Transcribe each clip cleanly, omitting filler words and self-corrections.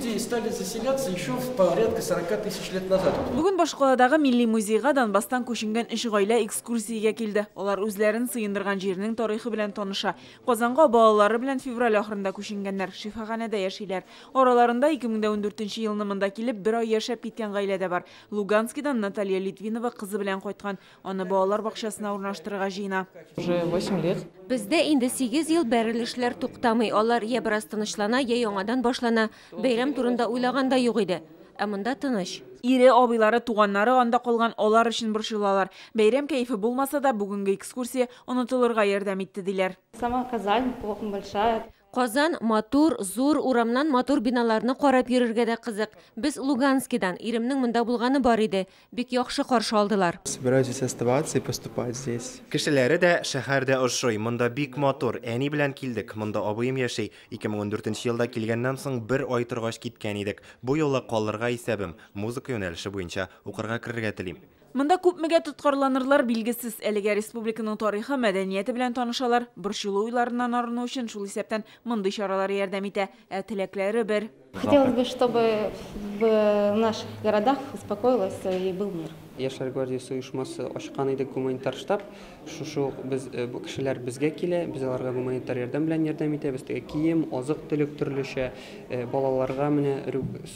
Люди стали заселяться еще в порядка 40 тысяч лет назад. Бүген башкаладагы Милли музейга Донбасстан күченгән өч гаилә экскурсиягә килде. Алар үзләрен сыендырган җирнең тарихы белән таныша. Казанга балалары белән февраль ахырында күченгәннәр, шифаханәдә яшиләр. Араларында 2014 елны монда килеп, бер ай яшәп киткән гаилә дә бар. Луганскидан Наталья Литвинова кызы белән кайткан. Аны балалар бакчасына урнаштырырга җыена. Уже 8 лет. Бездә инде 8 ел бәрелешләр туктамый. Алар я бераз тынычлана, я яңадан башлана. Бәйрәм турында уйлаган да юк иде. Ә монда тыныч. Ире, абыйлары, туганнары анда калган, алар өчен борчылалар. Бәйрәм кәефе булмаса да, бүгенге экскурсия онытылырга ярдәм итте, диләр. Сама Казань большая. Казан матур, зур, урамнан матур биналарны карап йөрергә дә кызык. Без Луганскидан, иремнең монда булганы бар иде. Бик яхшы каршы алдылар. Собираюсь здесь оставаться и поступать здесь. Кешеләре дә, шәһәр дә ошый. Монда бик матур. Әни белән килдек. Монда абыем яши. 2014 елда килгәннән соң бер ай торгач киткән идек. Бу юлы калырга исәбем. Музыка юнәлеше буенча укырга керергә телим. Монда күпмегә тоткарланырлар билгесез. Әлегә республиканың тарихы, мәдәнияте белән танышалар. Борчулы уйларыннан арыну өчен шул исәптән мондый чаралар ярдәм итә. Ә теләкләре бер. Хотелось бы, чтобы в наших городах успокоилось и был мир. Яшьләр гвардиясе оешмасы ачкан иде гуманитар штаб. Шушы без бу кешеләр безгә килә, без аларга гуманитар ярдәм белән ярдәм итәбез. Теге кием, азык-төлек төрлечә, балаларга менә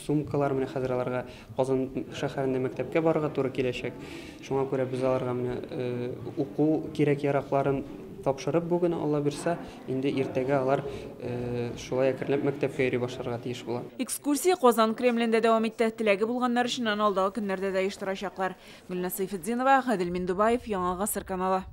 сумкалар, менә хәзер аларга Казан шәһәрендә мәктәпкә барырга туры киләчәк. Шуңа күрә без аларга менә уку кирәк-яракларын тапшырып бүген, Алла бирсә, инде иртәгә алар шулай әкренләп мәктәпкә йөри башларга тиеш була. Экскурсия Казан Кремлендә дәвам итте. Теләге булганнар өчен аны алдагы көннәрдә дә оештырачаклар. Гөлназ Сәйфетдинова, Гадел Миндубаев, Яңа Гасыр каналы.